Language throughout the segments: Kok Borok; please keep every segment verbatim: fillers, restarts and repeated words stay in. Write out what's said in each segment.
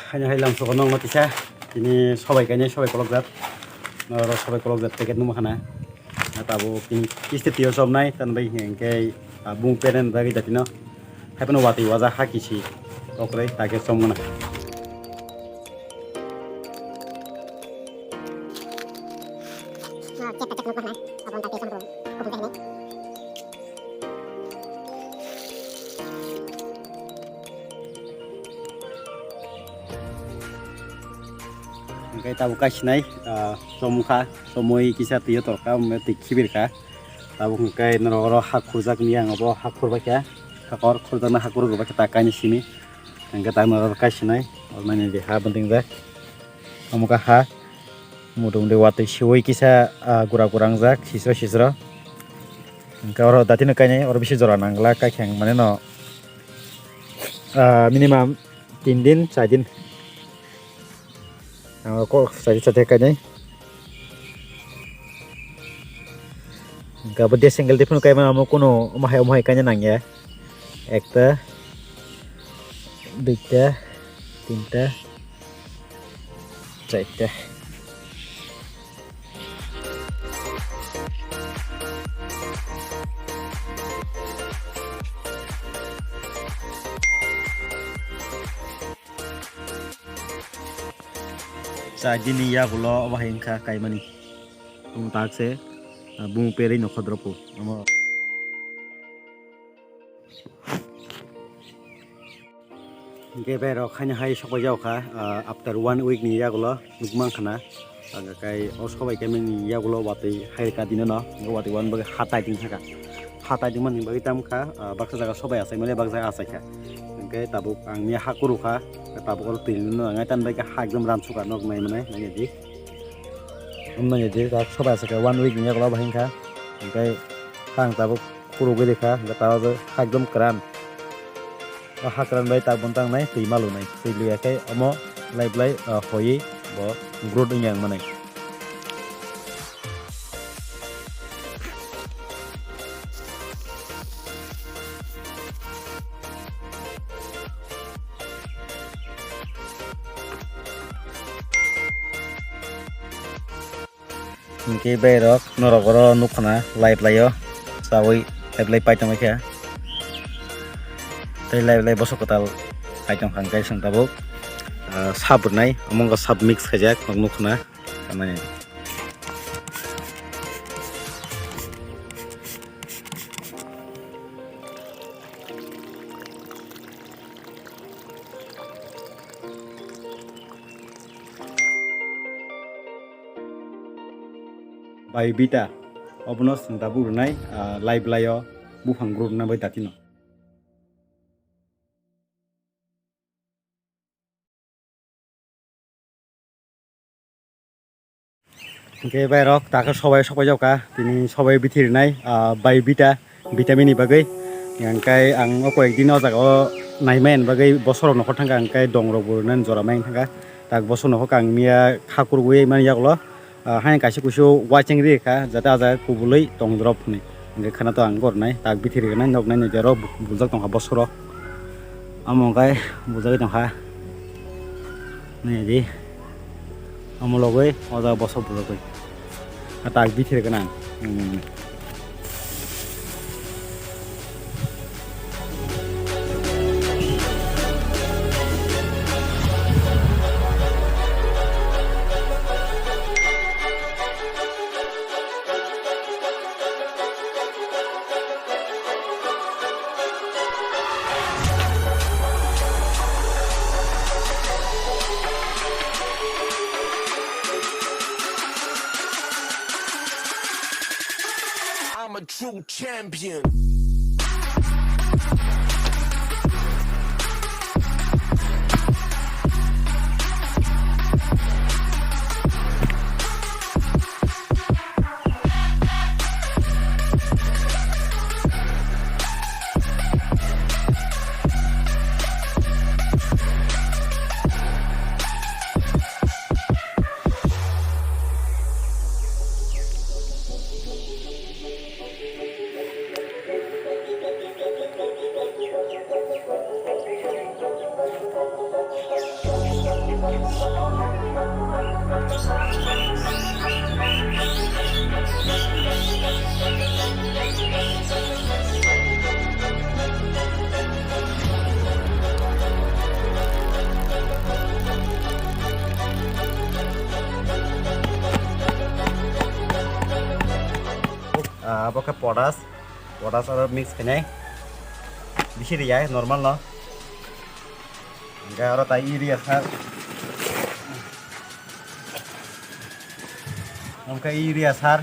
Haino hai lamsoko nokno kisa tini sobai kainai, sobai kolokjak. Norok sobai kolokjak packet numa khana. Tabuk tini kisti tio somnai, tan bai hinkhe, ah, bung peren bagwi jatino. Haipano watwi waja ha kisi. Okrai, ta khe somgana. Hingke tabuk kaisinai, ah, chomkha, chomui kisa twi torkha, omo twi khibirkha. Tabuk hingke norok oro hak khurjakni ang obo hak khurbaikha, hakor khurjaknai hak khurbaikha ta kainwi simi. Hingke ta norok kaisinai, oro nainai de ha bwtwng jak. Omo kha ha. Mutung de watwi siwi kisa, ah, gura gura wngjak, sisro sisro. Hingke oro datino kainai, oro bisi jora nangla, kaikha mane no, ah, minimum tin din, char din. Ang kok chari chate kainai. Hingke abo de single de phano kaima amo kuno omo hai, omo hai kaina nangya. Ekta, duita, tinta, charta. Char din ni yagulo obo hai wngkha kaimani. Omo tak se, ah, bung perwi nokho dropo. Omo. Hingke berok haino hai sokbai jak kha, ah, after one week ni yagulo nukmang khana. Ang kai o sobai kai mani yagulo watwi hai ka dino no, watwi wan bagwi ha tai ting thaka. Ha tai ting mani bagwi tam kha, ah, baksa jaga sobai asai male baksa jaga asai kha. Hingke tabuk ang ni ha kuru kha, tabuk oro twi no nang tan bai kha ha ekdom ram suka nok nai mane nai di. Wng manya di tak sobai aswk khe one week ni yagulo bo hingkha. Hingkhe tang tabuk kurugwi rikha, hingkhe tabuk hakdom kwran. O hakran bai tak bono tangnai twi malunai. Twi luya khe omo lai belai, ah, hoiwi bo growth wngya wngmani. Hingke berok norok oro nukha na live laio, chawi live lai pai tongwi khe. Tei live lai bosok kwtal pai tongkha hingke chwng tabuk, ah, sap rwnai, omo wngkha sap mix khaijak, nok nukha na. Kamani. Bai bita, obono chwng tabuk rwnai, ah, live laio buphang growth rwna bai datino. Hingke bai rok takhe sobai sobai jokha, tini sobai bithi rwnai, ah, bai bita, vitamin ni bagwi. Hingke ang o koyek din o jaga o naimani bagwi bosorok nokhor thangkha, hingke dong rok bo rwnani jora mai thangkha. Tak bosor nokhor kang miya kha kurugwi mani yagulo. Ah, haino kaisa kusu uaising ri kha, jate ah jaga kubului tong drop hwnwi. Hingke khana to ang gornai, tak bithi riknai, nok nai nai jero bu-, bujak tongkha bosoro. Amo hingke bujagwi tongkha. Nai di. Amo logoi, o jaga bosok bujagwi. Ah, tak bithi riknai. Hmm. I'm a true champion. Abo khe potash, potash aro mix khainai. Bisi riya normal no. Hingke aro tai urea sar. Hingke urea sar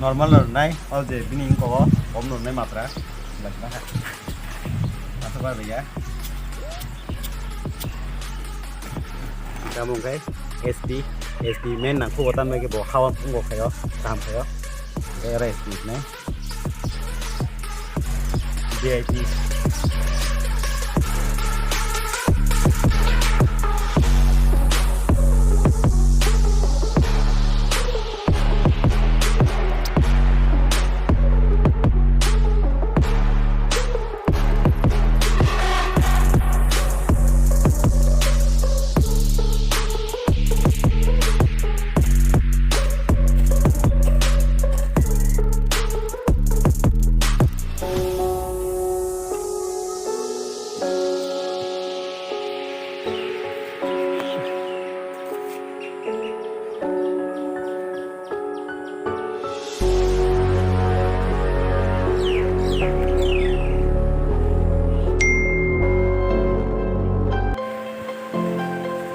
normal no rwnai, o je bini wngkok o kom no rwnai matra. Aswk bar ya. Tamo hingke S P, S P main nangkuk o tamo hingke bo hawan phungo khaio, kaham khaio. Hingke aro S P nai. V I P.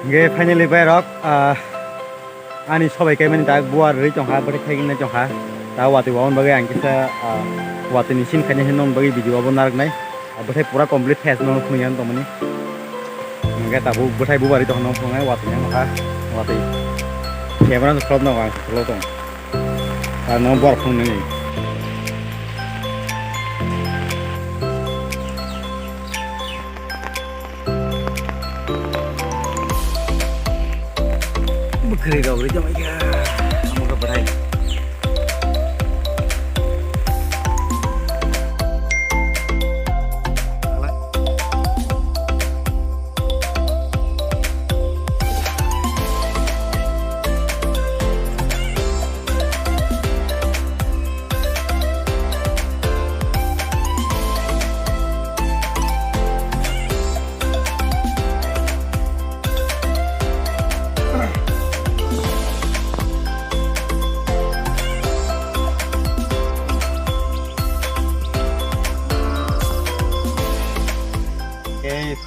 Hingke finally bai rok, ah, ani sobai kaimani tak buar rwi tongkha, bwtwi khaigwna tongkha. Ta watwi waboni bagwi ang kisa, ah, watwi ni scene khaina hinwi nokni bagwi video abo narwknai. Ah, bwthai pura complete phai no phunui ang tongmani. Hingke tabuk bwthai bubar rwi tongkha, nokha watwi nang kha, watwi. Camera no kholop nang ang kholop tong. Ah, no bor phung nini. Bwkhwrwi rok ri tongkha, omo khe bwthai.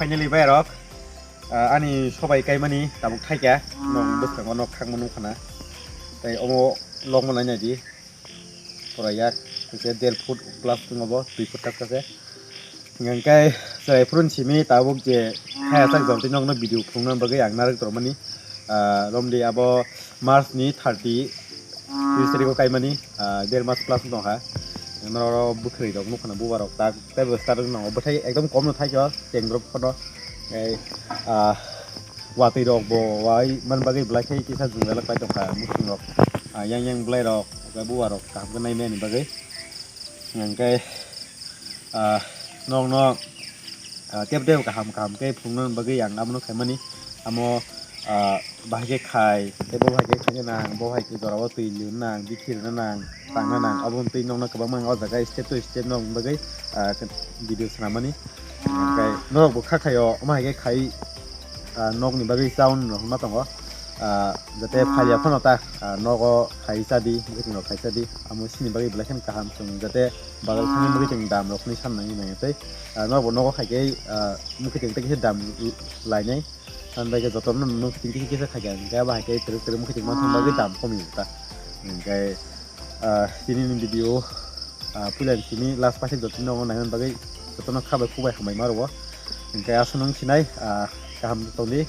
Finally, bai rok, ah, ani sobai kaimani tabuk thaikha, nong bwskango nok khakma nukha na, tei omo lokma nai nai di. Pura yak, khe der foot plus tongo bo, dui foot kasa se. Hingke chwrai phuru ni simi tabuk je khaya sak jor twi nokno video phunukna bagwi ang narwk tongmani. Ah, romdi abo March ni thirty, tris tarikh o kaimani, ah, der mas plus wng tongkha. Norok bwkhwrwi rok nukha na bubar rok tak teibo start wng nango. Bwthai ekdom kom no thaikhe o chengrok phono. Tei, ah, watwi rok bo wai man bagwi belai khe kisa jwngjal khlai tongkha muchung rok. Ah, yang yang belai rok, bubar rok kaham khe nai mani bagwi. Hingke, ah, nokno, ah, tep tep kaham kaham khe phunukna bagwi ang abono khaimani. Amo, ah, bahai khe khai, tei bo bahai khe khaina nang, bo hai khe jorao twi lina nang, bithi rwna nang, tangna nang, aboni twi nokno kwbangma o jaga step to step nokni bagwi, ah, video swnamani. Hingke norok bo kha khaio, omo hai khe khai, ah, nokni bagwi chaun rok ma tongo. Ah, jate phalia phano ta, ah, nogo khai cha di, bwkhwtwng rok khai cha di, amo sini bagwi belai kheno kaham chwng jate bazar thangwi bwkhwtwng dam rok hwnwi san nangwi nangya tei, ah, norok bo nogo khai khe, ah, bwkhwtwng tei kisa dam lainai. Tamni bagwi jotono bwkhwtwng kisa kisa khai kha, hingke abo hai khe twrwk twrwk bwkhwtwng ma thang bagwi dam komi ta. Hingke, ah, tini ni video, ah, puila ni simi last paisik jotono nangna bagwi jotono kha bai khuk bai hambai ma rwo. Hingke aswk nung sinai, ah, kaham tongdi.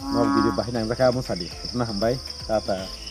Nok video bahai nang jakha amo sadi. Jotono hambai. Tata.